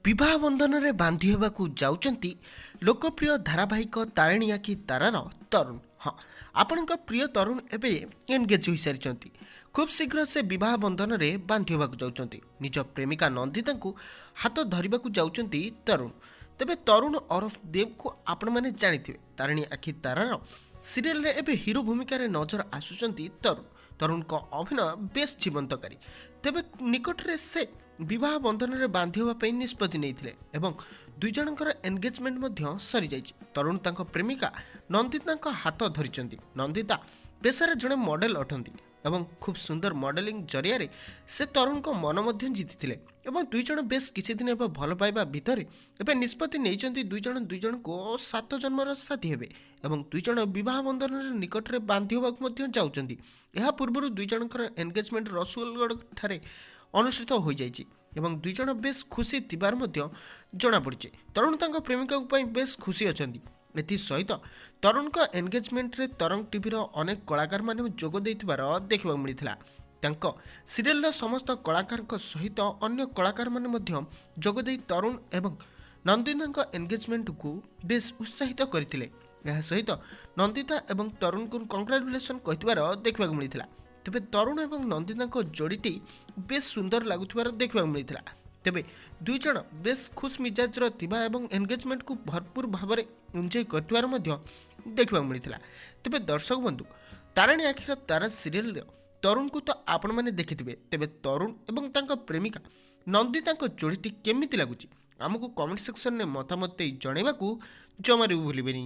ବିବାହ ବନ୍ଧନରେ ବାନ୍ଧି ହେବାକୁ ଯାଉଛନ୍ତି ଲୋକପ୍ରିୟ ଧାରାବାହିକ ତାରିଣୀ ଆଖି ତାରାର ତରୁଣ। ହଁ, ଆପଣଙ୍କ ପ୍ରିୟ ତରୁଣ ଏବେ ଏନଗେଜ୍ ହୋଇସାରିଛନ୍ତି। ଖୁବ୍ ଶୀଘ୍ର ସେ ବିବାହ ବନ୍ଧନରେ ବାନ୍ଧି ହେବାକୁ ଯାଉଛନ୍ତି। ନିଜ ପ୍ରେମିକା ନନ୍ଦିତାଙ୍କୁ ହାତ ଧରିବାକୁ ଯାଉଛନ୍ତି ତରୁଣ। ତେବେ ତରୁଣ ଅରଫ ଦେବକୁ ଆପଣମାନେ ଜାଣିଥିବେ। ତାରିଣୀ ଆଖି ତାରାର ସିରିଏଲରେ ଏବେ ହିରୋ ଭୂମିକାରେ ନଜର ଆସୁଛନ୍ତି ତରୁଣ। ତରୁଣଙ୍କ ଅଭିନୟ ବେଶ୍ ଜୀବନ୍ତକାରୀ। ତେବେ ନିକଟରେ ସେ ବିବାହ ବନ୍ଧନରେ ବାନ୍ଧି ହେବା ପାଇଁ ନିଷ୍ପତ୍ତି ନେଇଥିଲେ ଏବଂ ଦୁଇ ଜଣଙ୍କର ଏନଗେଜମେଣ୍ଟ ମଧ୍ୟ ସରିଯାଇଛି। ତରୁଣ ତାଙ୍କ ପ୍ରେମିକା ନନ୍ଦିତାଙ୍କ ହାତ ଧରିଛନ୍ତି। ନନ୍ଦିତା ପେଶାରେ ଜଣେ ମଡେଲ ଅଟନ୍ତି ଏବଂ ଖୁବ୍ ସୁନ୍ଦର ମଡେଲିଂ ଜରିଆରେ ସେ ତରୁଣଙ୍କ ମନ ମଧ୍ୟ ଜିତିଥିଲେ ଏବଂ ଦୁଇ ଜଣ ବେଶ କିଛି ଦିନ ହେବ ଭଲ ପାଇବା ଭିତରେ ଏବେ ନିଷ୍ପତ୍ତି ନେଇଛନ୍ତି, ଦୁଇ ଜଣ ଦୁଇ ଜଣଙ୍କୁ ସାତ ଜନ୍ମର ସାଥୀ ହେବେ ଏବଂ ଦୁଇ ଜଣ ବିବାହ ବନ୍ଧନରେ ନିକଟରେ ବାନ୍ଧି ହେବାକୁ ମଧ୍ୟ ଯାଉଛନ୍ତି। ଏହା ପୂର୍ବରୁ ଦୁଇ ଜଣଙ୍କର ଏନଗେଜମେଣ୍ଟ ରସୁଲଗଡ଼ ଠାରେ ଅନୁଷ୍ଠିତ ହୋଇଯାଇଛି ଏବଂ ଦୁଇ ଜଣ ବେଶ ଖୁସି ଥିବାର ମଧ୍ୟ ଜଣାପଡ଼ିଛି। ତରୁଣ ତାଙ୍କ ପ୍ରେମିକାଙ୍କ ପାଇଁ ବେଶ ଖୁସି ଅଛନ୍ତି। ଏଥିସହିତ ତରୁଣଙ୍କ ଏନଗେଜମେଣ୍ଟରେ ତରଙ୍ଗ ଟିଭିର ଅନେକ କଳାକାରମାନେ ଯୋଗ ଦେଇଥିବାର ଦେଖିବାକୁ ମିଳିଥିଲା। ତାଙ୍କ ସିରିଏଲର ସମସ୍ତ କଳାକାରଙ୍କ ସହିତ ଅନ୍ୟ କଳାକାରମାନେ ମଧ୍ୟ ଯୋଗ ଦେଇ ତରୁଣ ଏବଂ ନନ୍ଦିତାଙ୍କ ଏନଗେଜମେଣ୍ଟକୁ ବେଶ ଉତ୍ସାହିତ କରିଥିଲେ। ଏହା ସହିତ ନନ୍ଦିତା ଏବଂ ତରୁଣଙ୍କୁ କଂଗ୍ରାଚୁଲେସନ୍ କହିଥିବାର ଦେଖିବାକୁ ମିଳିଥିଲା। ତେବେ ତରୁଣ ଏବଂ ନନ୍ଦିତାଙ୍କ ଯୋଡ଼ିଟି ବେଶ ସୁନ୍ଦର ଲାଗୁଥିବାର ଦେଖିବାକୁ ମିଳିଥିଲା। ତେବେ ଦୁଇ ଜଣ ବେଶ ଖୁସ୍ ମିଜାଜର ଥିବା ଏବଂ ଏନଗେଜମେଣ୍ଟକୁ ଭରପୁର ଭାବରେ ଏନ୍ଜୟ କରିଥିବାର ମଧ୍ୟ ଦେଖିବାକୁ ମିଳିଥିଲା। ତେବେ ଦର୍ଶକ ବନ୍ଧୁ, ତାରିଣୀ ଆଖିର ତାରା ସିରିଏଲର ତରୁଣକୁ ତ ଆପଣମାନେ ଦେଖିଥିବେ। ତେବେ ତରୁଣ ଏବଂ ତାଙ୍କ ପ୍ରେମିକା ନନ୍ଦିତାଙ୍କ ଯୋଡ଼ିଟି କେମିତି ଲାଗୁଛି, ଆମକୁ କମେଣ୍ଟ ସେକ୍ସନରେ ମତାମତ ଦେଇ ଜଣାଇବାକୁ ଜମାରୁ ବି ଭୁଲିବେନି।